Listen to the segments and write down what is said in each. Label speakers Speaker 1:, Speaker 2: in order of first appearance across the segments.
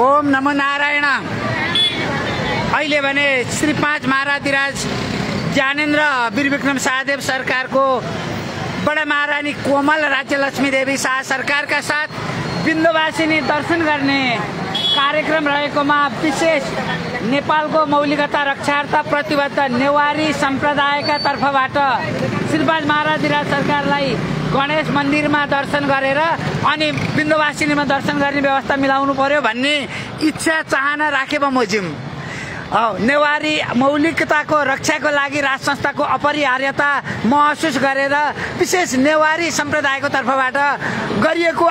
Speaker 1: ओम नमो नारायण। अहिले भने श्री 5 महाराधिराज ज्ञानेन्द्र वीरविक्रम शाहदेव सरकार को बड़ा महारानी कोमल राज्य लक्ष्मी देवी शाह सरकार का साथ विन्ध्यवासिनी दर्शन गर्ने कार्यक्रम रहेकोमा विशेष नेपाल को मौलिकता रक्षार्थ प्रतिबद्ध नेवारी संप्रदायका तर्फबाट श्री 5 महाराधिराज सरकारलाई गणेश मंदिर में दर्शन गरेर अनि विन्ध्यवासिनीमा दर्शन गर्ने व्यवस्था मिलाउनु पर्यो भन्ने इच्छा चाहना राखे बमोजिम नेवारी मौलिकता को रक्षा को लागि राज संस्था को अपरिहार्यता महसुस गरेर विशेष नेवारी संप्रदाय को तर्फबाट गरिएको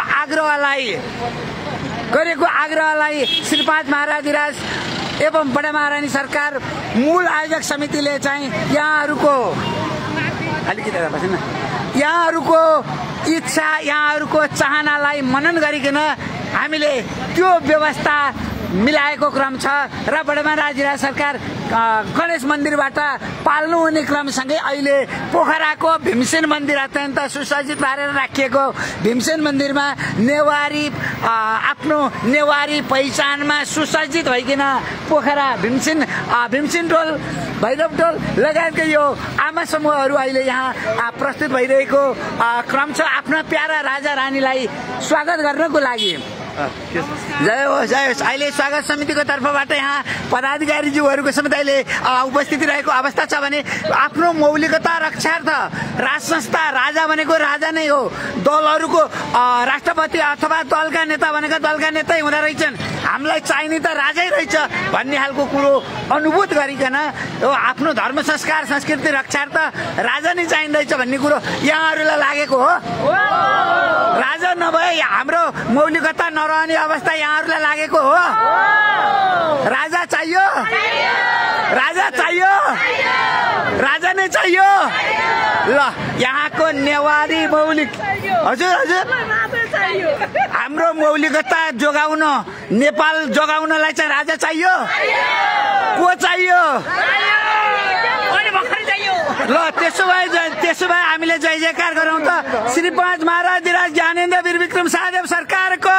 Speaker 1: आग्रहलाई श्री 5 महाराधिराज एवं बड़ा महारानी सरकार मूल आयोजक समितिले चाहिँ यहाँहरूको इच्छा यहाँहरूको चाहनालाई मनन गरिकन हामीले त्यो व्यवस्था मिलाएको क्रम छ र बड़ा महाराधिराज सरकार गणेश मन्दिरबाट पाल्नु हुने क्रमसँगै अहिले पोखराको भीमसेन मन्दिर अत्यन्त सुसज्जित पारेर राखिएको भीमसेन मन्दिरमा नेवारी आफ्नो नेवारी पहिचानमा सुसज्जित भइकन पोखरा भीमसेन टोल भैरव टोल लगायतका यो आमा समूहहरू अहिले यहाँ प्रस्तुत भइरहेको क्रम छ। आफ्ना प्यारा राजा रानीलाई स्वागत गर्नको लागि जय होस् जय होस्। अहिले स्वागत समितिको तर्फबाट यहाँ पदाधिकारीज्यूहरूको समेत अहिले उपस्थिति रहेको अवस्था छ भने आफ्नो मौलिकता रक्षार्थ राज संस्था राजा भनेको राजा नै हो, दलहरूको राष्ट्रपति अथवा दलका नेता भनेको दलका नेतै हुँदा रहेछन्, हामीलाई चाहिने त राजै रहेछ भन्ने खालको कुरो अनुभूत गरिकन आफ्नो धर्म संस्कार संस्कृति रक्षार्थ राजा नै चाहिँदैछ भन्ने कुरो यहाँहरूलाई लागेको हो। राजा नभए हाम्रो मौलिकता नरहने अवस्था यहाँहरूलाई लागेको हो। राजा चाहियो, राजा चाहियो, राजा नै चाहियो। ल यहाँको नेवारी मौलिक हजुर हजुर हाम्रो मौलिकता जोगाउन नेपाल जोगाउनलाई चाहिँ राजा चाहियो। को चाहियो? ल त्यसो भए हामीले जय जयकार गरौँ त श्री 5 महाराधिराज ज्ञानेन्द्र वीरविक्रम शाहदेव सरकारको,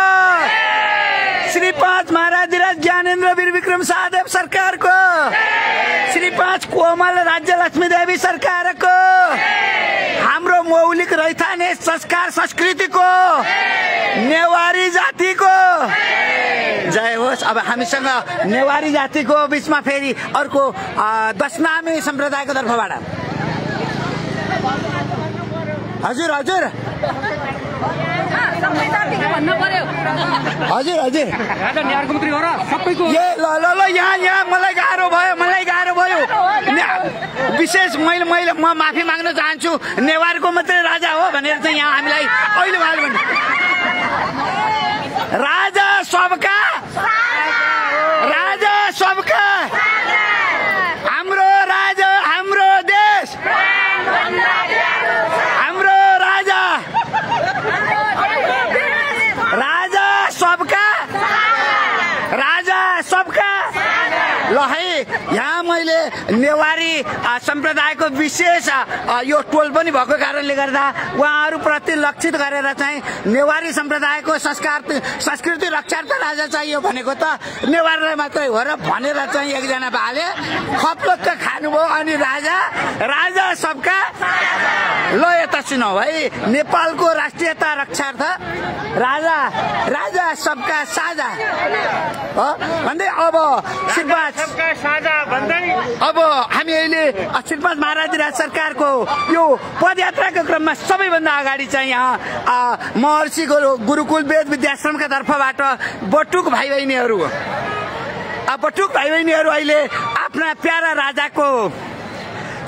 Speaker 1: श्री 5 महाराधिराज ज्ञानेन्द्र वीरविक्रम शाहदेव सरकारको, श्री 5 कोमल राज्य लक्ष्मी देवी सरकारको, हाम्रो मौलिक रैथाने संस्कार संस्कृतिको नेवारी जातिको जय होस्। अब हामीसँग नेवारी जातिको बीचमा फेरि अर्को दशनामी सम्प्रदायको तर्फबाट हजुर हजुर हजुर हजुर ल यहाँ मलाई गाह्रो भयो विशेष मैले म माफी माग्न चाहन्छु। नेवारको मात्रै राजा हो भनेर चाहिँ यहाँ हामीलाई अहिले राजा सबका, राजा सबका, हाम्रो राजा हाम्रो देश, हाम्रो राजा, राजा सबका, राजा सबका। ल है यहाँ मैले नेवारी सम्प्रदायको विशेष यो टोल पनि भएको कारणले गर्दा उहाँहरूप्रति लक्षित गरेर चाहिँ नेवारी सम्प्रदायको संस्कृति रक्षार्थ राजा चाहियो भनेको त नेवारलाई मात्रै हो र भनेर चाहिँ एकजना भाले खप्लक्क खानुभयो अनि राजा राजा सबका। ल यता सुनौ है नेपालको राष्ट्रियता रक्षार्थ राजा राजा सबका साझा भन्दै अब अब हामी अहिले श्री 5 महाराधिराज सरकारको यो पदयात्राको क्रममा सबैभन्दा अगाडि चाहिँ यहाँ महर्षि गुरुकुल वेद विद्याश्रमका तर्फबाट बटुक भाइ बहिनीहरू अहिले आफ्ना प्यारा राजाको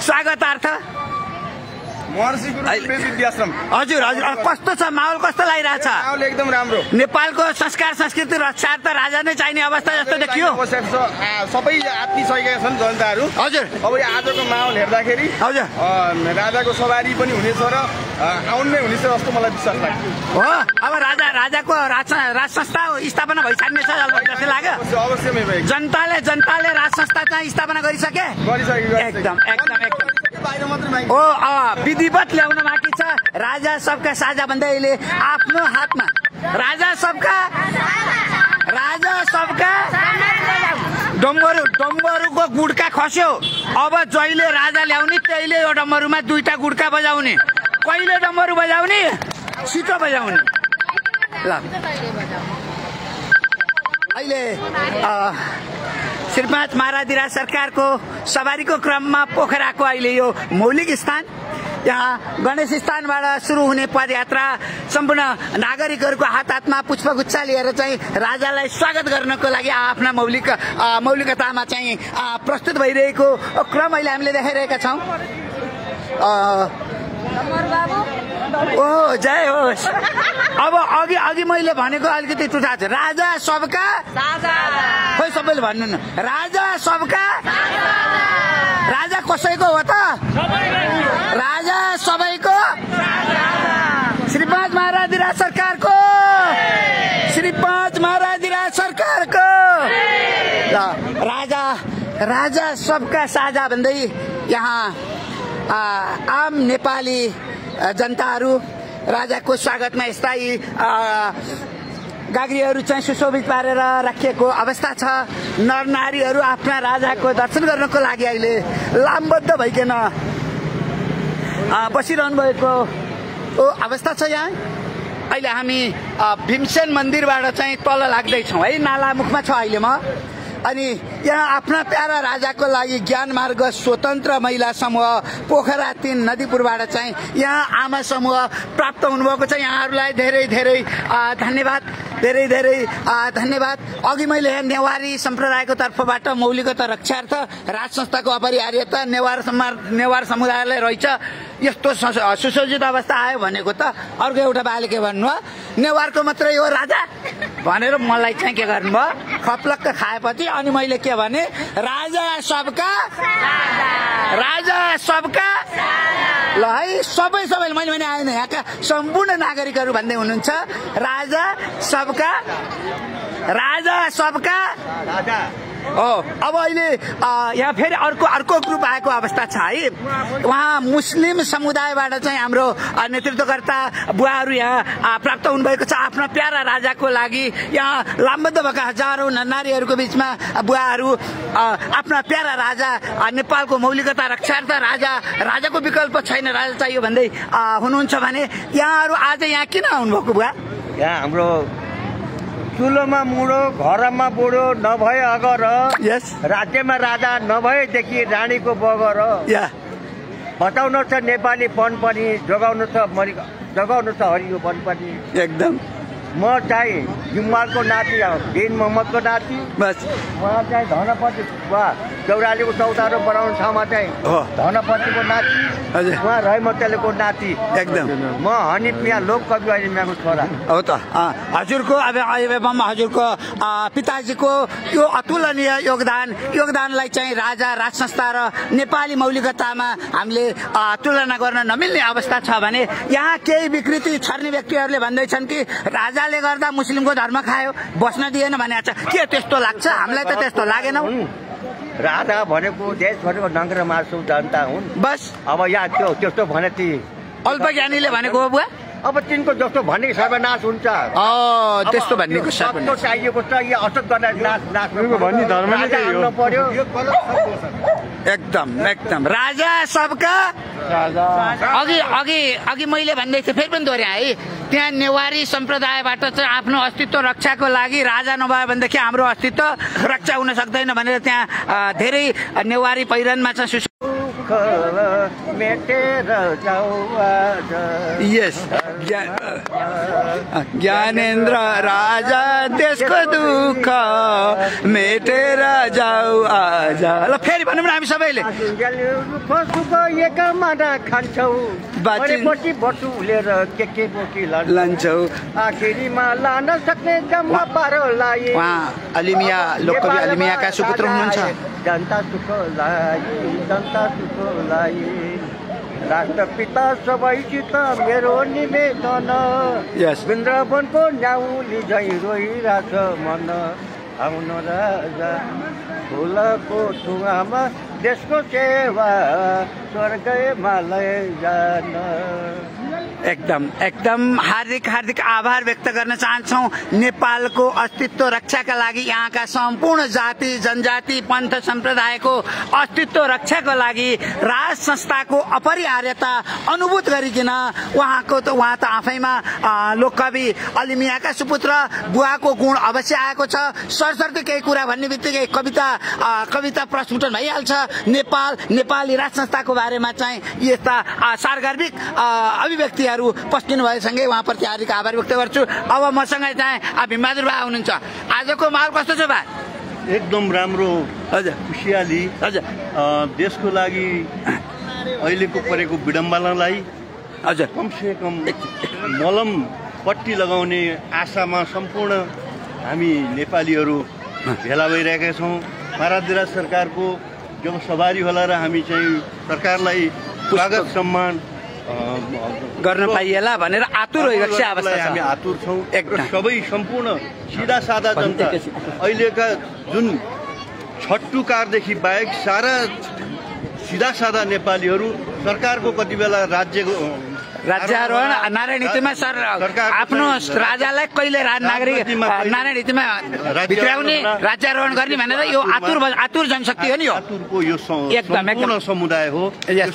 Speaker 1: स्वागतार्थ
Speaker 2: महर्षि गुरुकुल वेद विद्याश्रम
Speaker 1: हजुर हजुर कस्तो छ माहौल, कस्तो लागिरहेछ?
Speaker 2: माहौल एकदम राम्रो।
Speaker 1: नेपालको संस्कार संस्कृति रक्षार्थ राजा नै चाहिने अवस्था जस्तो देखियो।
Speaker 2: सबै आत्तिसकेका छन् जनताहरू। हजुर अब यो आजको माहौल हेर्दाखेरि
Speaker 1: हजुर
Speaker 2: राजाको सवारी पनि हुनेछ र आउनै हुनेछ जस्तो मलाई विश्वास लाग्छ
Speaker 1: हो। अब राजाको राज संस्था स्थापना भइसक्ने छ जस्तो लाग्यो।
Speaker 2: अवश्यमै भयो।
Speaker 1: जनताले राज संस्था चाहिँ स्थापना गरिसके एकदम ओ विधिवत ल्याउन बाँकी छ। राजा सबका साझा भन्दै अहिले आफ्नो हातमा राजा सबका डम्बरुको गुड्का खस्यो अब जहिले राजा ल्याउने त्यहिले यो डम्बरुमा 2टा गुड्का बजाउने कहिले डम्बरु बजाउने छिटो बजाउने ल अहिले श्रीपाद महाराज सरकारको सवारीको क्रममा पोखराको अहिले यो मौलिक स्थान यहाँ गणेश स्थानबाट सुरु हुने पदयात्रा सम्पूर्ण नागरिकहरूको हात हातमा पुष्पगुच्छा लिएर चाहिँ राजालाई स्वागत गर्नको लागि आफ्ना मौलिकतामा चाहिँ प्रस्तुत भइरहेको क्रम अहिले हामीले देखाइरहेका छौँ। ओ जय होस्। अब अघि मैले भनेको अलिकति टुटा छ। राजा सबका साझा खोइ सबैले भन्नु न राजा सबका राजा कसैको हो त राजा सबैको श्रीपाद महाराज सरकारको श्रीपाद महाराज सरकारको राजा सबका साझा भन्दै यहाँ आम नेपाली जनताहरू राजाको स्वागतमा स्थायी गाग्रीहरू चाहिँ सुशोभित पारेर राखिएको अवस्था छ। नरनारीहरू आफ्ना राजाको दर्शन गर्नको लागि अहिले लामबद्ध भइकन बसिरहनु भएको अवस्था छ। यहाँ अहिले हामी भीमसेन मन्दिरबाट चाहिँ तल लाग्दैछौँ है, नालामुखमा छ अहिले म। अनि यहाँ आफ्ना प्यारा राजाको लागि ज्ञान मार्ग स्वतन्त्र महिला समूह पोखरा 3 नदीपुरबाट चाहिँ यहाँ आमा समूह प्राप्त हुनुभएको छ। यहाँहरूलाई धेरै धेरै धन्यवाद, धेरै धेरै धन्यवाद। अघि मैले यहाँ नेवारी सम्प्रदायको तर्फबाट मौलिकता रक्षार्थ राज संस्थाको अपरिहार्यता नेवार समुदायलाई रहेछ यस्तो सुसज्जित अवस्था आयो भनेको त अर्को एउटा बाले के भन्नुभयो नेवारको मात्रै हो राजा भनेर मलाई चाहिँ के गर्नुभयो खप्लक्क खाएपछि अनि मैले के भने राजा सबका ल है सबैले मैले भने आएन यहाँका सम्पूर्ण नागरिकहरू भन्दै हुनुहुन्छ राजा सबका हो। अब अहिले यहाँ फेरि अर्को ग्रुप आएको अवस्था छ है। उहाँ मुस्लिम समुदायबाट चाहिँ हाम्रो नेतृत्वकर्ता बुवाहरू यहाँ प्राप्त हुनुभएको छ। आफ्ना प्यारा राजाको लागि यहाँ लामबद्ध भएका हजारौं नारीहरूको बीचमा बुवाहरू आफ्ना प्यारा राजा नेपालको मौलिकता रक्षार्थ राजाको विकल्प छैन, राजा चाहियो भन्दै हुनुहुन्छ भने यहाँहरू आज यहाँ किन आउनुभएको बुवा?
Speaker 3: यहाँ हाम्रो चुलोमा मुडो घरमा बुढो नभए अगर राज्यमा राजा नभएदेखि रानीको बगर बचाउनु छ नेपाली पन पनि जगाउनु छ हरियो वन पनि।
Speaker 1: एकदम
Speaker 3: म चाहिँ जुम्मालको नाति बिन मोहम्मदको नाति
Speaker 1: बस
Speaker 3: उहाँ चाहिँ धनपति चौरालीको चौतारो बनाउने ठाउँमा चाहिँ धनपतिको नाति उहाँ रहिमतेलेको नाति।
Speaker 1: एकदम
Speaker 3: म हनिफ मिया लोक कवि अहिले मियाको छोरा
Speaker 1: हो त। हजुरको अब हजुरको पिताजीको यो अतुलनीय योगदानलाई चाहिँ राज संस्था र नेपाली मौलिकतामा हामीले तुलना गर्न नमिल्ने अवस्था छ भने यहाँ केही विकृति छर्ने व्यक्तिहरूले भन्दैछन् कि राजाले गर्दा मुस्लिमको धर्म खायो बस्न दिएन भने के त्यस्तो लाग्छ? हामीलाई त त्यस्तो लागेन।
Speaker 3: राजा भनेको देशभरिको नङ्ग्र मासु जनता हुन्
Speaker 1: बस।
Speaker 3: अब यहाँ त्यस्तो भने ती
Speaker 1: अल्पज्ञानीले भनेको हो बुवा।
Speaker 3: अब तिनको जस्तो भन्ने सर्वनाश हुन्छ
Speaker 1: त्यस्तो भन्नेको
Speaker 3: सर्वनाश चाहिएको छ। यो असत गर्न नाश भन्ने धर्मले चाहिँ पर्यो।
Speaker 1: एकदम राजा सबका अघि मैले भन्दै थिएँ फेरि पनि दोहोऱ्याएँ है। त्यहाँ नेवारी सम्प्रदायबाट चाहिँ आफ्नो अस्तित्व रक्षाको लागि राजा नभयो भनेदेखि हाम्रो अस्तित्व रक्षा हुन सक्दैन भनेर त्यहाँ धेरै नेवारी पहिरनमा चाहिँ ज्ञानेन्द्र राजा देशको दुःख मेटेर जाऊ आज। ल फेरि भनौँ न हामी सबैले लान्छौ
Speaker 3: आखिरीमा लान सक्ने जम्मा पारोलाई।
Speaker 1: उहाँ अलिमिया लोककवि अलिमियाका सुपुत्र हुनुहुन्छ।
Speaker 3: जनता सुखलाई राष्ट्रपिता सबैसित मेरो निवेदन वृन्दावनको न्याउली झै रोइरहेछ मन। आउन राजा फुलको थुवामा देशको सेवा स्वर्गमा लैजान।
Speaker 1: एकदम हार्दिक आभार व्यक्त गर्न चाहन्छौँ। नेपालको अस्तित्व रक्षाका लागि, यहाँका सम्पूर्ण जाति जनजाति पन्थ सम्प्रदायको अस्तित्व रक्षाको लागि राज संस्थाको अपरिहार्यता अनुभूत गरिकन उहाँ त आफैमा लोककवि अली मियाका सुपुत्र, बुवाको गुण अवश्य आएको छ। सरसर्ती केही कुरा भन्ने बित्तिकै कविता प्रस्फुटन भइहाल्छ। नेपाली राज संस्थाको बारेमा चाहिँ यस्ता सार्वजनिक अभिव्यक्तिहरू पस्किनु भएसँगै उहाँप्रति हार्दिक आभार व्यक्त गर्छु। अब मसँग चाहिँ भीमबहादुर बा हुनुहुन्छ। आजको माहौल कस्तो छ बा?
Speaker 4: एकदम राम्रो।
Speaker 1: हजुर,
Speaker 4: खुसियाली।
Speaker 1: हजुर,
Speaker 4: देशको लागि अहिलेको परेको विडम्बनालाई
Speaker 1: हजुर
Speaker 4: कमसेकम मलम पट्टी लगाउने आशामा सम्पूर्ण हामी नेपालीहरू भेला भइरहेका छौँ। महाराज सरकारको जब सवारी होला र हामी चाहिँ सरकारलाई स्वागत सम्मान
Speaker 1: गर्न पाइएला भनेर आतुर भइरहेको छ अवस्था छ।
Speaker 4: हामी आतुर छौँ। सबै सम्पूर्ण सिधा सादा जनता अहिलेका जुन छट्टुकारदेखि बाहेक सारा सिधा सादा नेपालीहरू सरकारको कति बेला
Speaker 1: राज्यारोहण नारायण हितमा सर आफ्नो राजालाई कहिले नारायण हितमा भित्राउने राज्यारोहण गर्ने भनेर यो आतुर जनशक्ति हो नि। हो
Speaker 4: एकदम समुदाय हो।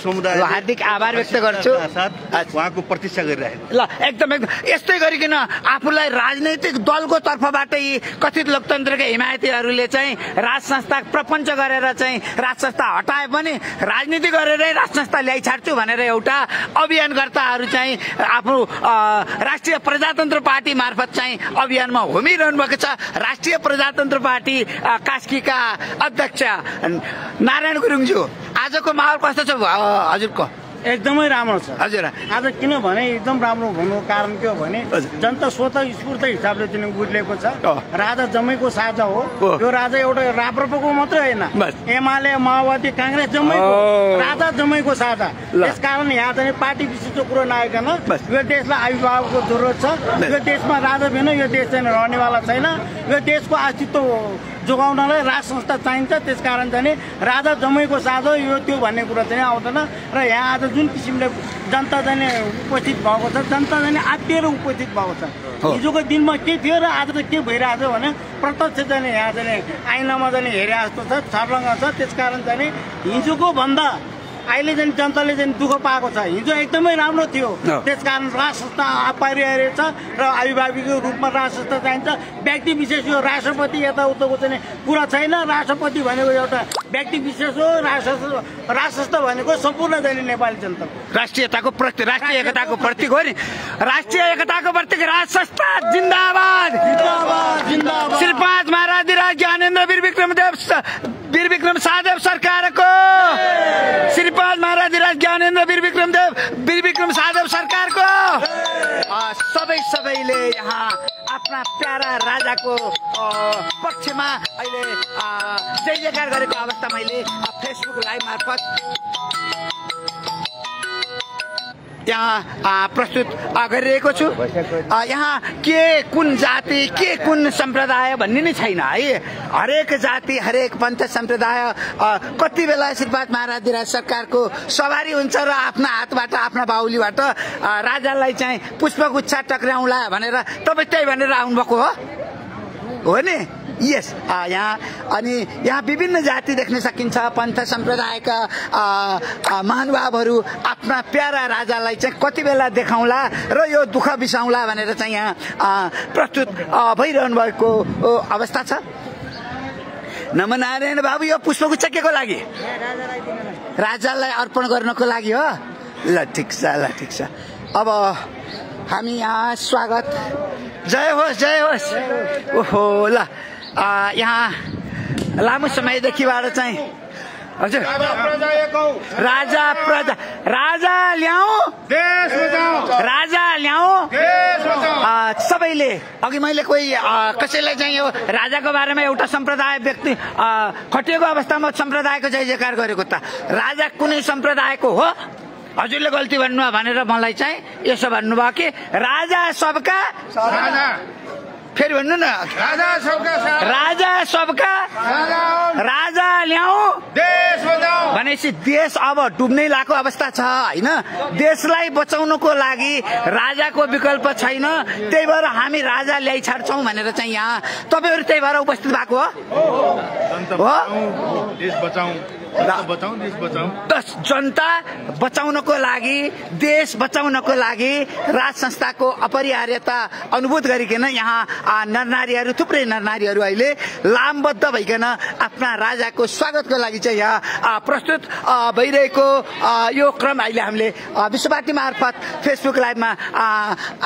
Speaker 4: समुदाय
Speaker 1: हार्दिक आभार व्यक्त गर्छु।
Speaker 4: उहाँको प्रतीक्षा गरिरहेको
Speaker 1: ल एकदम यस्तै गरिकन आफूलाई राजनैतिक दलको तर्फबाटै कथित लोकतन्त्रका हिमायतीहरूले चाहिँ राज संस्था प्रपञ्च गरेर चाहिँ राज संस्था हटाए पनि राजनीति गरेरै राज संस्था ल्याइ छाड्छु भनेर एउटा अभियानकर्ता चाहिँ आफ्नो राष्ट्रिय प्रजातन्त्र पार्टी मार्फत चाहिँ अभियानमा होमिरहनु भएको छ। राष्ट्रिय प्रजातन्त्र पार्टी कास्कीका अध्यक्ष नारायण गुरुङज्यू, आजको माहौल कस्तो छ हजुरको?
Speaker 3: एकदमै राम्रो छ
Speaker 1: हजुर।
Speaker 3: आज किनभने एकदम राम्रो भन्नुको कारण के हो भने जनता स्वतः स्फूर्त हिसाबले चाहिँ गुज्रेको छ। राजा जम्मैको साझा हो। यो राजा एउटा राप्रपाको मात्रै होइन, एमाले माओवादी काङ्ग्रेस जम्मैको राजा जम्मैको साझा। त्यसकारण यहाँ चाहिँ पार्टी विशिष्ट कुरो नआइकन यो देशलाई अभिभावकको जरुरत छ। यो देशमा राजा बिना यो देश चाहिँ रहनेवाला छैन। यो देशको अस्तित्व जोगाउनलाई राज संस्था चाहिन्छ। त्यसकारण चाहिँ राजा जम्मैको साझा यो त्यो भन्ने कुरा चाहिँ आउँदैन। र यहाँ आज जुन किसिमले जनता चाहिँ उपस्थित भएको छ, जनता चाहिँ आत्तिएर उपस्थित भएको छ। हिजोको दिनमा के थियो र आज त के भइरहेको छ भने प्रत्यक्ष चाहिँ यहाँ चाहिँ ऐनामा चाहिँ हेरे जस्तो छ, छर्लङ्ग छ। त्यसकारण चाहिँ हिजोको भन्दा अहिले चाहिँ जनताले चाहिँ दुःख पाएको छ। हिजो एकदमै राम्रो थियो। त्यसकारण राज संस्था अपरिहार्य छ र अभिभावकको रूपमा राज संस्था चाहिन्छ। व्यक्ति विशेष यो राष्ट्रपति यताउताको चाहिँ कुरा छैन। राष्ट्रपति भनेको एउटा व्यक्ति विशेष हो। राज संस्था भनेको सम्पूर्ण चाहिँ नेपाली जनताको
Speaker 1: राष्ट्रिय एकताको प्रतीक हो नि। राष्ट्रिय एकताको प्रतीक राज संस्था जिन्दाबाद जिन्दाबाद। श्री 5 महाराज ज्ञानेन्द्र वीर विक्रम सादेव सरकारको, श्री 5 महाराज ज्ञानेन्द्र वीर विक्रम सादेव सरकारको सबैले यहाँ आफ्ना प्यारा राजाको पक्षमा अहिले जय जयकार गरेको अवस्था मैले फेसबुक लाइभ मार्फत यहाँ प्रस्तुत गरिरहेको छु। यहाँ के कुन जाति के कुन सम्प्रदाय भन्ने नै छैन है। हरेक जाति हरेक पन्थ सम्प्रदाय कति बेला श्री 5 महाराज सरकारको सवारी हुन्छ र आफ्ना हातबाट आफ्ना बाहुलीबाट राजालाई चाहिँ पुष्पगुच्छा टक्राउँला भनेर तपाईँ त्यही भनेर आउनुभएको हो नि। यस यहाँ विभिन्न जाति देख्न सकिन्छ। पन्थ सम्प्रदायका महानुभावहरू आफ्ना प्यारा राजालाई चाहिँ कति बेला देखाउँला र यो दुःख बिसाउँला भनेर चाहिँ यहाँ प्रस्तुत भइरहनु भएको अवस्था छ। नमनारायण बाबु, यो पुष्पगुच्छा के को लागि? राजालाई अर्पण गर्नको लागि हो। ल ठिक छ। अब हामी यहाँ स्वागत जय होस्। ओहो ल यहाँ लामो समयदेखिबाट चाहिँ हजुर राजा ल्याऊ सबैले अघि मैले कसैलाई चाहिँ यो राजाको बारेमा एउटा सम्प्रदाय व्यक्ति खटिएको अवस्थामा सम्प्रदायको जय जयकार गरेको त राजा कुनै सम्प्रदायको हो? हजुरले गल्ती भन्नुभयो भनेर मलाई चाहिँ यसो भन्नुभयो कि राजा सबका फेरि भन्नु न। राजा सबका राजा ल्याऊ देश बचाऊ भनेपछि देश अब डुब्नै लागेको अवस्था छ हैन। देशलाई बचाउनको लागि राजाको विकल्प छैन, त्यही भएर हामी राजा ल्याइ छाड्छौँ भनेर चाहिँ यहाँ तपाईहरु त्यही भएर उपस्थित भएको हो।
Speaker 4: देश बचाऊ, देश बचाऊ।
Speaker 1: जनता बचाउनको लागि, देश बचाउनको लागि राज संस्थाको अपरिहार्यता अनुभूत गरिकन यहाँ नरनारीहरू, थुप्रै नरनारीहरू अहिले लामबद्ध भइकन आफ्ना राजाको स्वागतको लागि चाहिँ यहाँ प्रस्तुत भइरहेको यो क्रम अहिले हामीले विश्ववार्ती मार्फत फेसबुक लाइभमा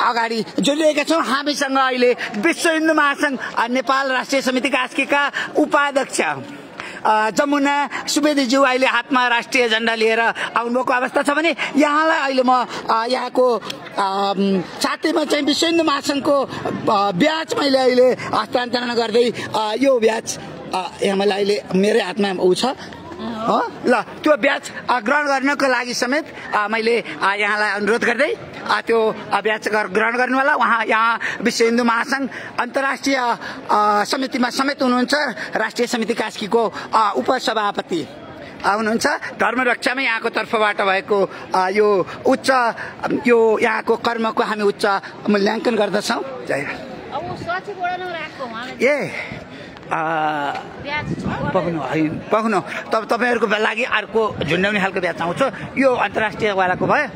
Speaker 1: अगाडि जोडिरहेका छौँ। हामीसँग अहिले विश्व हिन्दू महासंघ नेपाल राष्ट्रिय समिति कास्कीका उपाध्यक्ष जमुना सुवेदीज्यू अहिले हातमा राष्ट्रिय झण्डा लिएर आउनुभएको अवस्था छ भने यहाँलाई अहिले म यहाँको छातीमा चाहिँ विश्व हिन्दू महासंघको ब्याज मैले अहिले हस्तान्तरण गर्दै यो ब्याज यहाँ मलाई अहिले मेरै हातमा ऊ छ ल त्यो ब्याज ग्रहण गर्नको लागि समेत मैले यहाँलाई अनुरोध गर्दै त्यो ब्याज ग्रहण गर्नुहोला। उहाँ यहाँ विश्व हिन्दू महासंघ अन्तर्राष्ट्रिय समितिमा समेत हुनुहुन्छ, राष्ट्रिय समिति कास्कीको उपसभापति हुनुहुन्छ। धर्म रक्षामै यहाँको तर्फबाट भएको यो उच्च यो यहाँको कर्मको हामी उच्च मूल्याङ्कन गर्दछौँ। पाउनु तब तपाईहरुको लागि अर्को झुन्ड्याउने खालको ब्याज आउँछ। यो अन्तर्राष्ट्रिय वालाको भयो,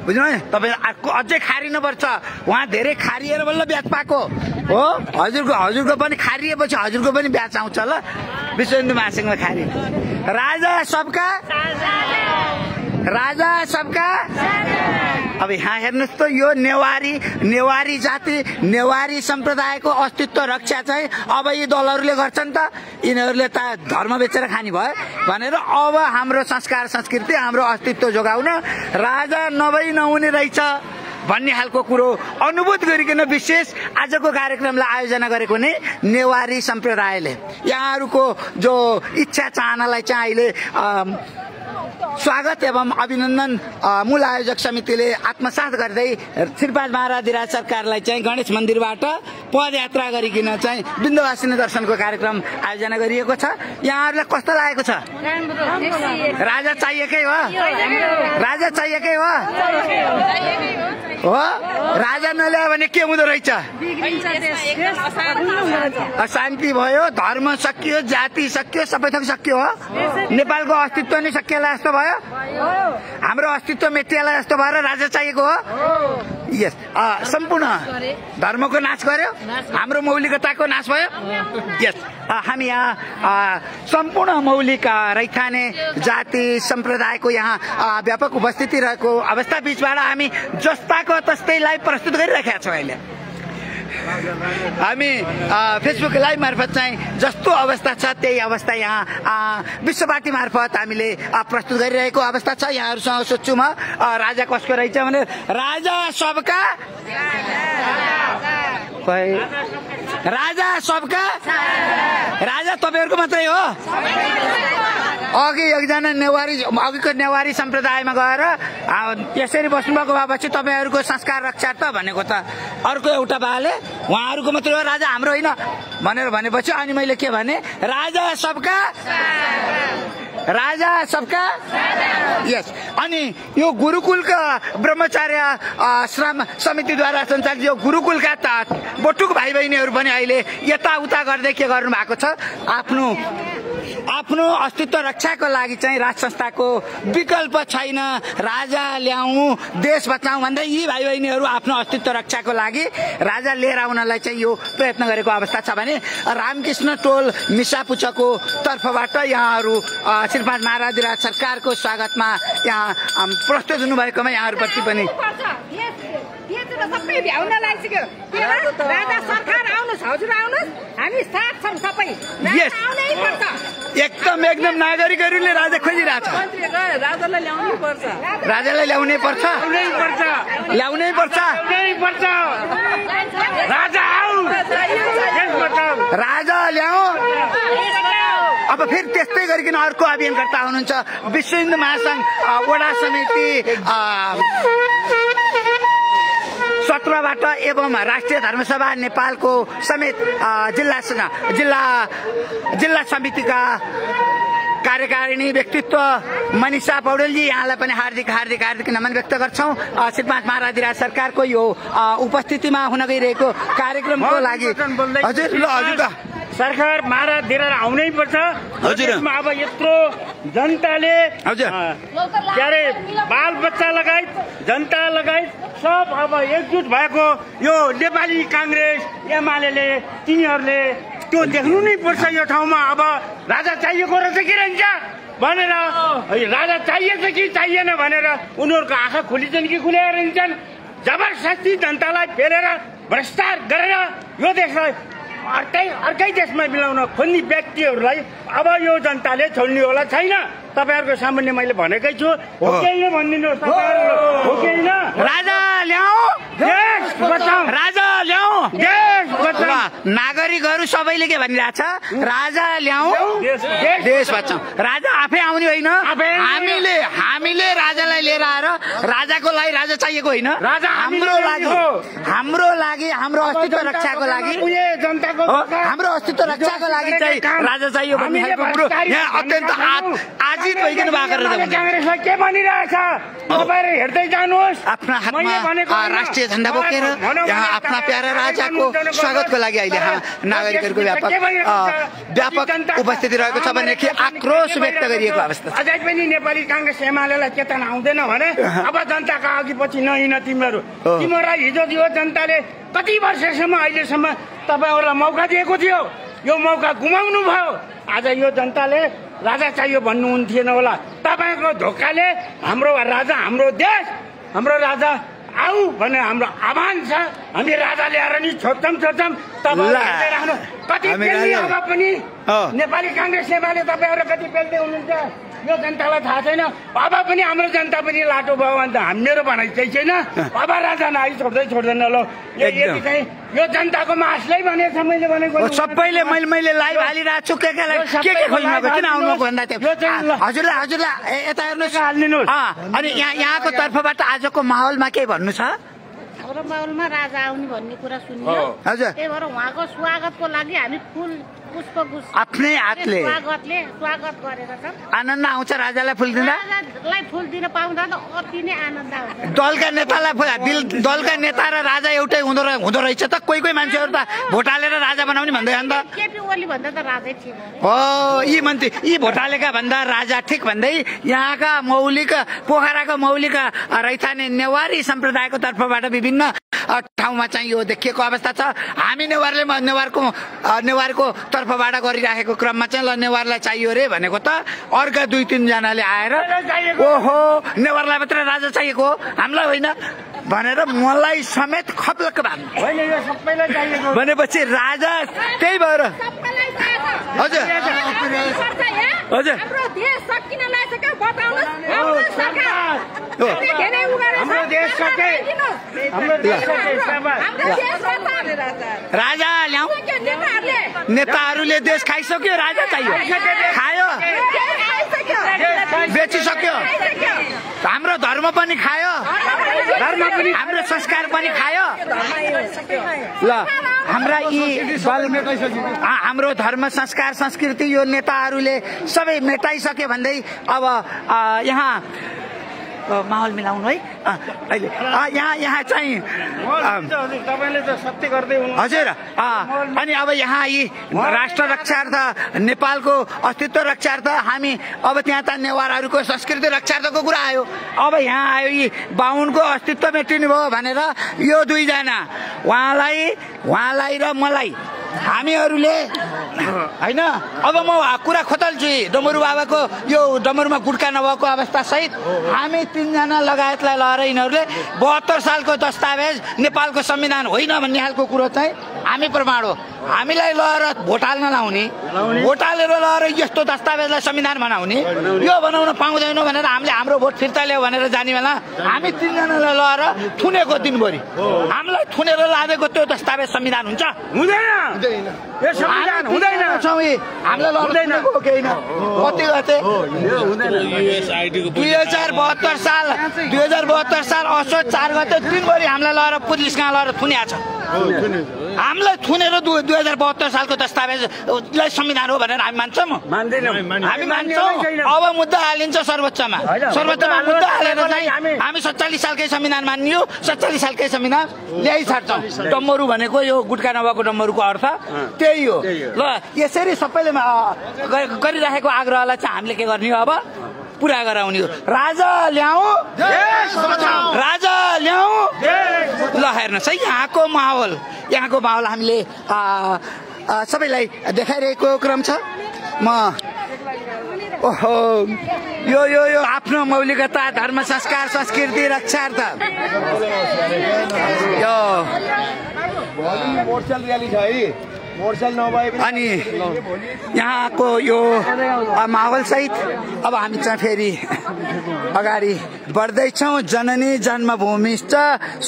Speaker 1: बुझ्नु है। तपाईहरु अर्को अझै खारिनुपर्छ, उहाँ धेरै खारिएर बल्ल ब्याज पाएको हो। हजुरको पनि खारिएपछि हजुरको पनि ब्याज आउँछ ल। विश्व हिन्दू महासंघमा खारि राजा सबका अब यहाँ हेर्नुहोस् त, यो नेवारी जाति, नेवारी सम्प्रदायको अस्तित्व रक्षा चाहिँ अब यी दलहरूले गर्छन् त। यिनीहरूले त धर्म बेचेर खाने भयो भनेर अब हाम्रो संस्कार संस्कृति, हाम्रो अस्तित्व जोगाउन राजा नभई नहुने रहेछ भन्ने खालको कुरो अनुभूत गरिकन विशेष आजको कार्यक्रमलाई आयोजना गरेको नै नेवारी सम्प्रदायले यहाँहरूको जो इच्छा चाहनालाई चाहिँ अहिले स्वागत एवं अभिनन्दन मूल आयोजक समितिले आत्मसात गर्दै श्रीपाद महाराज सरकारलाई चाहिँ गणेश मन्दिरबाट पदयात्रा गरिकन चाहिँ विन्ध्यवासिनी दर्शनको कार्यक्रम आयोजना गरिएको छ। यहाँहरूलाई कस्तो लागेको छ? राजा चाहिएकै हो? राजा चाहिएकै हो? राजा नल्यायो भने के हुँदो रहेछ? अशान्ति भयो, धर्म सकियो, जाति सकियो, सबै थोक सकियो हो। नेपालको अस्तित्व नै सकिएला जस्तो भयो, हाम्रो अस्तित्व मेटिएला जस्तो भएर राजा चाहिएको हो। यस, सम्पूर्ण धर्मको नाश गर्यो, हाम्रो मौलिकताको नाश भयो। यस, हामी यहाँ सम्पूर्ण मौलिक रैथाने जाति सम्प्रदायको यहाँ व्यापक उपस्थिति रहेको अवस्था बीचबाट हामी जस्ताको तस्तैलाई प्रस्तुत गरिरहेका छौँ। अहिले हामी फेसबुक लाइभ मार्फत चाहिँ जस्तो अवस्था छ त्यही अवस्था यहाँ विश्ववार्ती मार्फत हामीले प्रस्तुत गरिरहेको अवस्था छ। यहाँहरूसँग सोध्छु म, राजा कसको रहेछ भने राजा सबका, राजा सबका, राजा तपाईहरुको मात्रै हो। अघि एकजना अघिको नेवारी सम्प्रदायमा गएर यसरी बस्नुभएको भएपछि तपाईहरुको संस्कार रक्षा त भनेको त अर्को एउटा बाले उहाँहरूको मात्रै हो, राजा हाम्रो होइन भनेर भनेपछि अनि मैले के भने राजा सबका, राजा सबका। यस, अनि यो गुरुकुलका ब्रह्मचार्य आश्रम समितिद्वारा सञ्चालित यो गुरुकुलका बटुक भाइ बहिनीहरू पनि अहिले यताउता गर्दै के गर्नु भएको छ, आफ्नो अस्तित्व रक्षाको लागि चाहिँ राज संस्थाको विकल्प छैन, राजा ल्याऊ, देश बचाऊ भन्दै यी भाइ बहिनीहरू आफ्नो अस्तित्व रक्षाको लागि राजा लिएर आउनलाई चाहिँ यो प्रयत्न गरेको अवस्था छ भने रामकृष्ण टोल मिसापुचको तर्फबाट यहाँहरू श्रीपाद महाराज सरकारको स्वागतमा यहाँ प्रस्तुत हुनुभएकोमा यहाँहरूप्रति पनि
Speaker 5: सबै भ्याउन लागिसक्यो। राजा सरकार आउनुहोस्, हजुर आउनुहोस्, हामी साथ छौँ सबै। आउनै पर्छ,
Speaker 1: एकदम नागरिकहरूले राजा खोजिरहेछ।
Speaker 5: राजालाई ल्याउनै पर्छ,
Speaker 1: राजालाई ल्याउनै पर्छ, ल्याउनै पर्छ।
Speaker 5: राजा आऊ,
Speaker 1: राजा ल्याऊ। अब फेरि त्यस्तै गरिकन अर्को अभियानकर्ता हुनुहुन्छ विश्व हिन्दू महासंघ वडा समिति 17बाट एवं राष्ट्रिय धर्मसभा नेपालको समेत जिल्ला समितिका कार्यकारिणी व्यक्तित्व मनिषा पौडेलजी यहाँलाई पनि हार्दिक हार्दिक हार्दिक नमन व्यक्त गर्छौं। श्री 5 महाराज सरकारको यो उपस्थितिमा हुन गइरहेको कार्यक्रमको लागि। हजुर ल हजुर
Speaker 3: सरकार महाराजतिर आउनै पर्छ।
Speaker 1: हजुर
Speaker 3: अब यत्रो जनताले क्यारे बाल बच्चा लगायत जनता लगायत सब अब एकजुट भएको यो नेपाली कांग्रेस एमाले तिनीहरूले त्यो देख्नु नै पर्छ। यो ठाउँमा अब राजा चाहिएको रहेछ कि रहन्छ भनेर राजा चाहिएछ कि चाहिएन भनेर उनीहरूको आँखा खुलिन्छन् कि खुलेर रहन्छन्। जबरजस्ती जनतालाई फेरेर भ्रष्टाचार गरेर यो देशलाई अर्कै देशमा मिलाउन खोज्ने व्यक्तिहरूलाई अब यो जनताले छोड्ने होला छैन। तपाईहरुको सामान्य मैले भनेकै छु, हो कि हैन भनिदिनुहोस्। तपाईहरु हो कि हैन?
Speaker 1: राजा ल्याऊ
Speaker 3: देश बचाऊ,
Speaker 1: राजा ल्याऊ
Speaker 3: देश बचाऊ।
Speaker 1: नागरिकहरू सबैले के भनिरहेछ? राजा ल्याऊ देश बचाऊ। राजा आफै आउने होइन, हामीले राजालाई लिएर आएर राजाको लागि राजा चाहिएको होइन। हाम्रो लागि हाम्रो अस्तित्व रक्षाको लागि हाम्रो अस्तित्व रक्षाको लागि चाहिँ राजा चाहियो भन्ने खालको कुरो यहाँ अत्यन्त आजित भइकन भएको रहेछ।
Speaker 3: कांग्रेसले के भनिरहेछ तपाईहरु हेर्दै जानुहोस्।
Speaker 1: आफ्ना हातमा राष्ट्रिय झण्डा बोकेर यहाँ आफ्ना प्यारा राजाको स्वागतको लागि अहिले नागरिकहरूको व्यापक उपस्थिति रहेको छ भने आक्रोश व्यक्त गरिएको अवस्था।
Speaker 3: अझै पनि नेपाली कांग्रेस एमालेलाई चेतना आउँदैन भने अब जनताका अघि पछि नहिँड तिमीहरूलाई हिजो दियो जनताले कति वर्षसम्म अहिलेसम्म तपाईहरुलाई मौका दिएको थियो, यो मौका गुमाउनु भयो। आज यो जनताले राजा चाहियो भन्नुहुन्थेन होला। तपाईको धोकाले हाम्रो राजा, हाम्रो देश, हाम्रो राजा आऊ भन्ने हाम्रो आह्वान छ। हामी राजा ल्याएर नि छोड्छौं तपाईहरु हेर्दै राख्नु। कति पेल्ने अब पनि नेपाली कांग्रेस एमाले तपाईहरु कति पेल्दै हुनुहुन्छ यो जनतालाई थाहा छैन। अब पनि हाम्रो जनता पनि लाटो भयो भने त मेरो भनाइ चाहिँ छैन। अब राजा नआइ छोड्दैन ल। यो जनताको मासलै भनेछ मैले भनेको।
Speaker 1: सबैले मैले लाइभ हालिरहेको छु। के खोज्नु किन आउनु भन्दा थियो हजुरलाई यता हेर्नुहोस्। अनि यहाँको तर्फबाट आजको माहौलमा के भन्नु छ?
Speaker 5: हाम्रो माहौलमा राजा आउने भन्ने कुरा सुनियो।
Speaker 1: हजुर
Speaker 5: त्यही भएर उहाँको स्वागतको लागि हामी फुल पुष्पगुच्छ
Speaker 1: आफ्नै हातले
Speaker 5: स्वागत गरेका छौँ।
Speaker 1: आनन्द आउँछ राजालाई फुल दिँदा?
Speaker 5: राजालाई फुल दिन पाउँदा त अति नै आनन्द आउँछ।
Speaker 1: दलका नेतालाई दलका नेता र राजा एउटै हुँदो रहेछ त। कोही मान्छेहरू त भोट हालेर राजा बनाउने भन्दै नि त।
Speaker 5: केपी ओली भन्दा त राजै थिए
Speaker 1: हो। यी मन्त्री यी भोट हालेका भन्दा राजा ठिक भन्दै यहाँका मौलिक पोखराको मौलिक रैथाने नेवारी सम्प्रदायको तर्फबाट विभिन्न ठाउँमा चाहिँ यो देखिएको अवस्था छ। हामी नेवारको तर्फबाट गरिराखेको क्रममा चाहिँ ल नेवारलाई चाहियो रे भनेको त अर्का 2-3 जनाले आएर ओहो नेवारलाई मात्र राजा चाहिएको हामीलाई होइन भनेर मलाई समेत खप्लक भनेपछि राजा त्यही भएर हजुर हजुर
Speaker 5: हाम्रो देश सकिन लागेको बताउनुस्। हाम्रो सरकार
Speaker 3: हाम्रो देश सके हाम्रो देश
Speaker 1: राजा ल्याऊ। नेताहरूले देश खाइसक्यो, राजा चाहियो। खायो, बेचिसक्यो। हाम्रो धर्म पनि खायो, हाम्रो संस्कार पनि खायो। ल हाम्रा यी हाम्रो धर्म संस्कार संस्कृति यो नेताहरूले सबै मेटाइसक्यो भन्दै अब यहाँ माहौल मिलाउनु है अहिले यहाँ चाहिँ
Speaker 3: तपाईले त सत्य गर्दै हुनुहुन्छ
Speaker 1: हजुर। अनि अब यहाँ यी राष्ट्र रक्षार्थ नेपालको अस्तित्व रक्षार्थ हामी अब त्यहाँ त नेवारहरूको संस्कृति रक्षार्थको कुरा आयो। अब यहाँ आयो यी बाहुनको अस्तित्व मेटिनु भयो भनेर यो 2 जना उहाँलाई र मलाई हामीहरूले होइन। अब म कुरा खोतल्छु डमरू बाबाको यो डमरूमा गुड्का नभएको अवस्था सहित हामी 3 जना लगायतलाई लगाएर यिनीहरूले 72 सालको दस्तावेज नेपालको संविधान होइन भन्ने खालको कुरो चाहिँ हामी प्रमाण हो। हामीलाई लगाएर भोट हाल्न लाउने, भोट हालेर लगाएर यस्तो दस्तावेजलाई संविधान बनाउने, यो बनाउन पाउँदैनौँ भनेर हामीले हाम्रो भोट फिर्ता ल्यायो भनेर जाने बेला हामी 3 जनालाई लगाएर थुनेको दिनभरि हामीलाई थुनेर लादेको त्यो दस्तावेज संविधान हुन्छ? हुँदैन। यो संविधान हुँदैन। हामीलाई लड्दैन हो कि होइन? कति गते 2072 साल असोज 4 गते दिनभरि हामीलाई लगाएर पुलिस कहाँ लगाएर थुनिया छ। हामीलाई थुनेर 2072 सालको दस्तावेजलाई संविधान हो भनेर हामी मान्छौँ हामी मान्छौँ अब मुद्दा हालिन्छ सर्वोच्चमा मुद्दा हालेर चाहिँ हामी 47 सालकै संविधान मानियो 47 सालकै संविधान ल्याइछाड्छौँ डम्बरू भनेको यो गुटका नभएको डम्बरूको अर्थ त्यही हो ल यसरी सबैले गरिराखेको आग्रहलाई चाहिँ हामीले के गर्ने हो अब पुरा गराउने हो राजा ल्याऊ राजा ल्याऊ ल हेर्नुहोस् है यहाँको माहौल हामीले सबैलाई देखाइरहेको क्रम छ म ओहो यो आफ्नो मौलिकता धर्म संस्कार संस्कृति रक्षार्थ यो
Speaker 2: मोर्चल र्याली छ है मोर्चल नभए
Speaker 1: अनि यहाँको यो माहौल सहित अब हामी चाहिँ फेरि अगाडि बढ्दैछौँ जननी जन्मभूमिश्च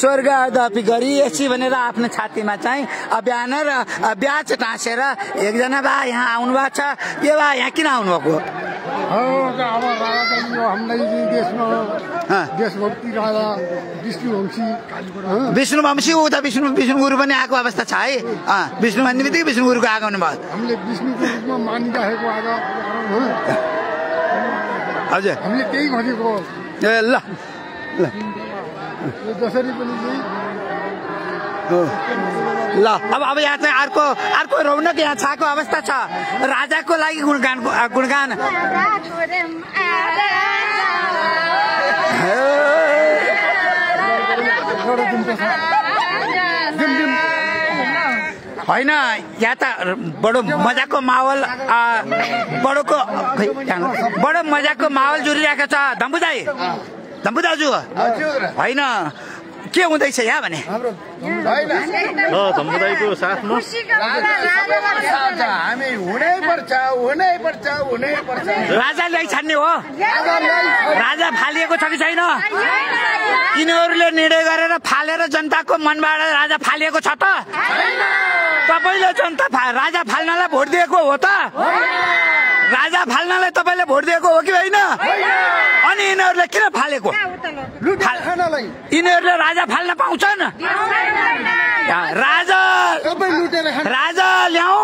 Speaker 1: स्वर्गदपि गरिएछि भनेर आफ्नो छातीमा चाहिँ ब्यानर ब्याज टाँसेर एकजना बा यहाँ आउनुभएको छ यो बा यहाँ किन आउनुभएको विष्णुवंशी उता विष्णु गुरु पनि आएको अवस्था छ है विष्णु भन्ने बित्तिकै विष्णु गुरुको आएको हुनुभयो
Speaker 6: हामीले विष्णुको रूपमा मानिरहेको आज
Speaker 1: हजुर
Speaker 6: हामीले त्यही भनेको
Speaker 1: ए ल
Speaker 6: जसरी पनि
Speaker 1: ल अब यहाँ चाहिँ अर्को रौनक यहाँ छाको अवस्था छ राजाको लागि गुणगान होइन यहाँ त बडो मजाको माहौल बडो मजाको माहौल जुरिरहेको छ धम्बु दाजु होइन के हुँदैछ यहाँ भने
Speaker 4: धम्बुदाईको साथमा
Speaker 2: हामी हुनै पर्छ
Speaker 1: राजा ल्याइ छाड्ने हो राजा फालिएको छ कि छैन यिनीहरूले निर्णय गरेर फालेर जनताको मनबाट राजा फालिएको छ त तपाईले जनता राजा फाल्नलाई भोट दिएको हो त राजा फाल्नलाई तपाईले भोट दिएको हो कि होइन अनि यिनीहरूले किन फालेको यिनीहरूले राजा फाल्न पाउँछन् राजा ल्याऊ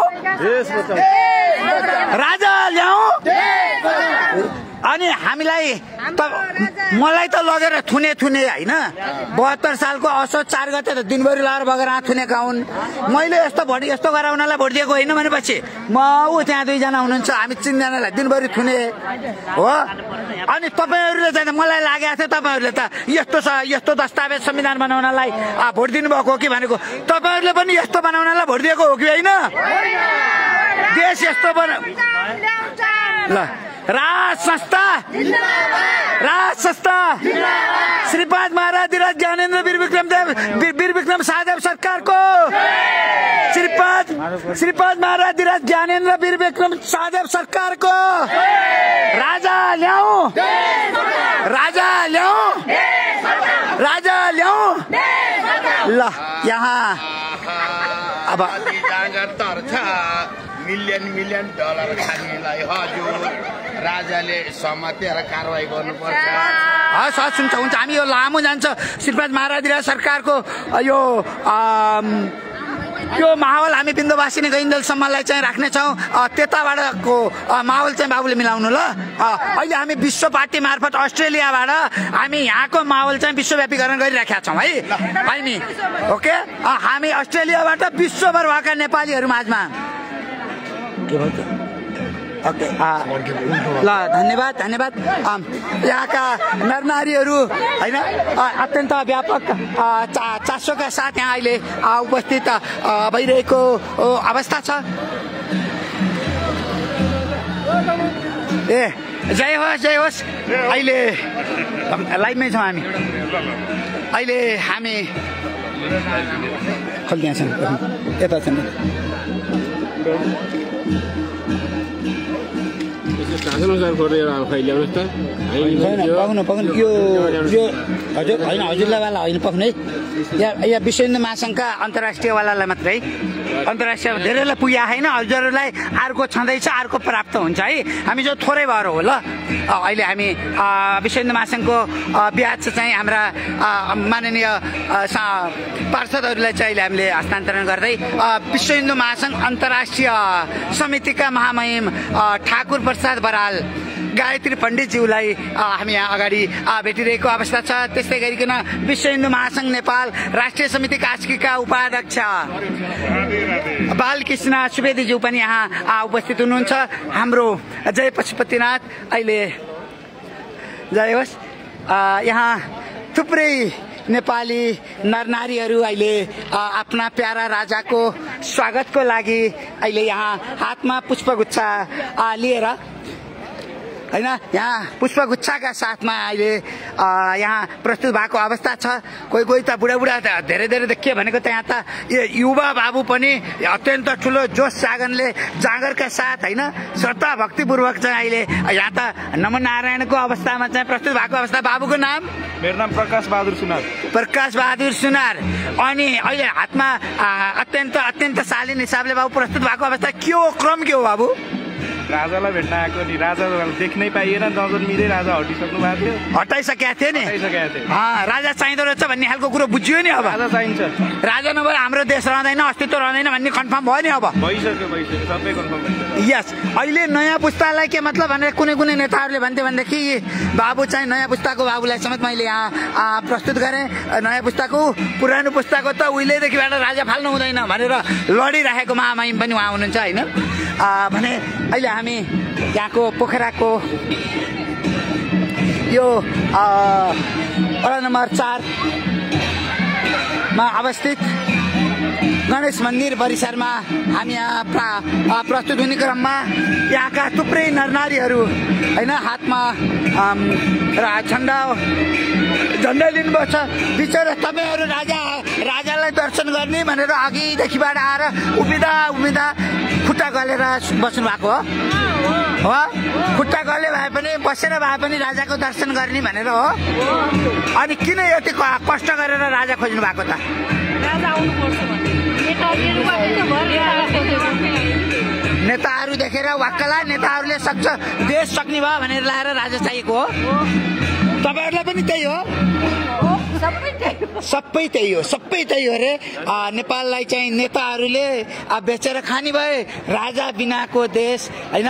Speaker 1: अनि हामीलाई मलाई त लगेर थुने होइन 72 सालको असोज 4 गते त दिनभरि लगाएर बगेर थुनेका हुन् मैले यस्तो गराउनलाई भोट दिएको होइन भनेपछि म त्यहाँ 2 जना हुनुहुन्छ हामी 3 जनालाई दिनभरि थुने हो अनि तपाईहरुले चाहिँ मलाई लागेको थियो तपाईहरुले त यस्तो दस्तावेज संविधान बनाउनलाई भोट दिनुभएको हो कि भनेको तपाईहरुले पनि यस्तो बनाउनलाई भोट दिएको हो कि होइन देश यस्तो ल राज संस्था श्रीपाद महाराज ज्ञानेन्द्र वीर विक्रम शाहदेव सरकार को श्रीपाद महाराज ज्ञानेन्द्र वीर विक्रम शाहदेव सरकार को राजा ल्याऊ ल यहाँ अब
Speaker 2: मिलियन डलर खानेलाई हजुर राजाले समातेर कारवाही गर्नुपर्छ
Speaker 1: हस् हुन्छ हामी यो लामो जान्छ श्रीपाद महाराज सरकारको यो माहौल हामी बिन्दुवासिनी गइन्जेलसम्मलाई चाहिँ राख्नेछौँ त्यताबाटको माहौल चाहिँ बाबुले मिलाउनु ल अहिले हामी विश्व पार्टी मार्फत अस्ट्रेलियाबाट हामी यहाँको माहौल चाहिँ विश्वव्यापीकरण गरिराखेका छौँ है नि ओके हामी अस्ट्रेलियाबाट विश्वभर भएका नेपालीहरू माझमा ओके ल धन्यवाद यहाँका नरनारीहरू होइन अत्यन्त व्यापक चासोका साथ यहाँ अहिले उपस्थित भइरहेको अवस्था छ ए जय होस् अहिले लाइभमै छौँ हामी अहिले हामी खोलिदिया छन् यता छन् पाउनु यो हजुर होइन हजुरलाई वाला होइन पाउनु है यहाँ विश्व हिन्दू महासङ्घका अन्तर्राष्ट्रियवालालाई मात्रै अन्तर्राष्ट्रिय धेरैलाई पुग्या होइन, हजुरहरूलाई अर्को छँदैछ, अर्को प्राप्त हुन्छ है। हामी जो थोरै भएर हो ल। अहिले हामी विश्व हिन्दू महासङ्घको ब्याज चाहिँ हाम्रा माननीय पार्षदहरूलाई चाहिँ अहिले हामीले हस्तान्तरण गर्दै विश्व हिन्दू महासङ्घ अन्तर्राष्ट्रिय समितिका महामहिम ठाकुर प्रसाद बराल गायत्री पण्डितज्यूलाई हामी यहाँ अगाडि भेटिरहेको अवस्था छ। त्यस्तै गरिकन विश्व हिन्दू महासङ्घ नेपाल राष्ट्रिय समिति कास्कीका उपाध्यक्ष बालकृष्ण सुवेदीज्यू पनि यहाँ उपस्थित हुनुहुन्छ। हाम्रो जय पशुपतिनाथ अहिले जय होस्। यहाँ थुप्रै नेपाली नरनारीहरू अहिले आफ्ना प्यारा राजाको स्वागतको लागि अहिले यहाँ हातमा पुष्पगुच्छा लिएर हैन, यहाँ पुष्पगुच्छाका साथमा अहिले यहाँ प्रस्तुत भएको अवस्था छ। कोही कोही त बुढाबुढा धेरै देखियो भनेको त यहाँ त युवा बाबु पनि अत्यन्त ठुलो जोस जागरले जागरका साथ हैन श्रद्धा भक्तिपूर्वक चाहिँ अहिले यहाँ त नमन नारायणको अवस्थामा चाहिँ प्रस्तुत भएको अवस्था। बाबुको नाम?
Speaker 7: मेरो नाम प्रकाश बहादुर सुनार।
Speaker 1: प्रकाश बहादुर सुनार। अनि अहिले हातमा अत्यन्त शालीन हिसाबले बाबु प्रस्तुत भएको अवस्था के हो, क्रम के हो बाबु?
Speaker 7: राजालाई भेट्न आएको नि, राजा देख्नै पाइएन, नजर मिले राजा हटिसक्नु भएको थियो,
Speaker 1: हटाइसकेका थिए नि। राजा चाहिँदो रहेछ भन्ने खालको कुरो बुझियो नि। अब
Speaker 7: राजा चाहिन्छ,
Speaker 1: राजा नभए हाम्रो देश रहँदैन, अस्तित्व रहँदैन भन्ने कन्फर्म भयो नि। अब
Speaker 7: भइसक्यो सबै कन्फर्म भइसक्यो।
Speaker 1: यस, अहिले नयाँ पुस्तालाई के मतलब भनेर कुनै नेताहरूले भन्थे भनेदेखि बाबु चाहिँ नयाँ पुस्ताको बाबुलाई समेत मैले यहाँ प्रस्तुत गरेँ। नयाँ पुस्ताको पुरानो पुस्ताको त उहिलेदेखिबाट राजा फाल्नु हुँदैन भनेर लडिराखेको महामहिम पनि उहाँ हुनुहुन्छ होइन भने। अहिले हामी यहाँको पोखराको यो वडा नम्बर 4 मा अवस्थित गणेश मन्दिर परिसरमा हामी यहाँ प्रस्तुत हुने क्रममा यहाँका थुप्रै नरनारीहरू होइन हातमा झन्डा लिनुभएको छ। बिचरा तपाईँहरू राजालाई दर्शन गर्ने भनेर अघिदेखिबाट आएर उभिँदा खुट्टा गलेर बस्नु भएको हो। खुट्टा गले भए पनि बसेर भए पनि राजाको दर्शन गर्ने भनेर हो। अनि किन यति कष्ट गरेर राजा खोज्नु भएको त? नेताहरू देखेर वाक्कला, नेताहरूले सक्छ देश सक्ने भयो भनेर लाएर राजा चाहिएको हो। तपाईँहरूलाई पनि त्यही हो, सबै त्यही हो रे। नेपाललाई चाहिँ नेताहरूले बेचेर खाने भए, राजा बिनाको देश होइन,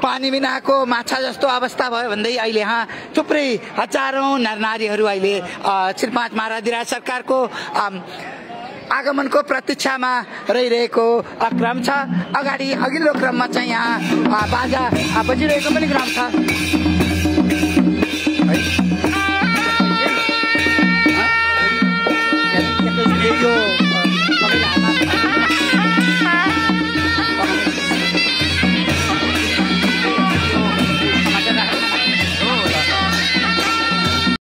Speaker 1: पानी बिनाको माछा जस्तो अवस्था भयो भन्दै अहिले यहाँ थुप्रै हजारौं नरनारीहरू अहिले श्री 5 महाराज सरकारको आगमनको प्रतीक्षामा रहिरहेको क्रम छ। अगाडि अघिल्लो क्रममा चाहिँ यहाँ बाजा बजिरहेको पनि क्रम छ।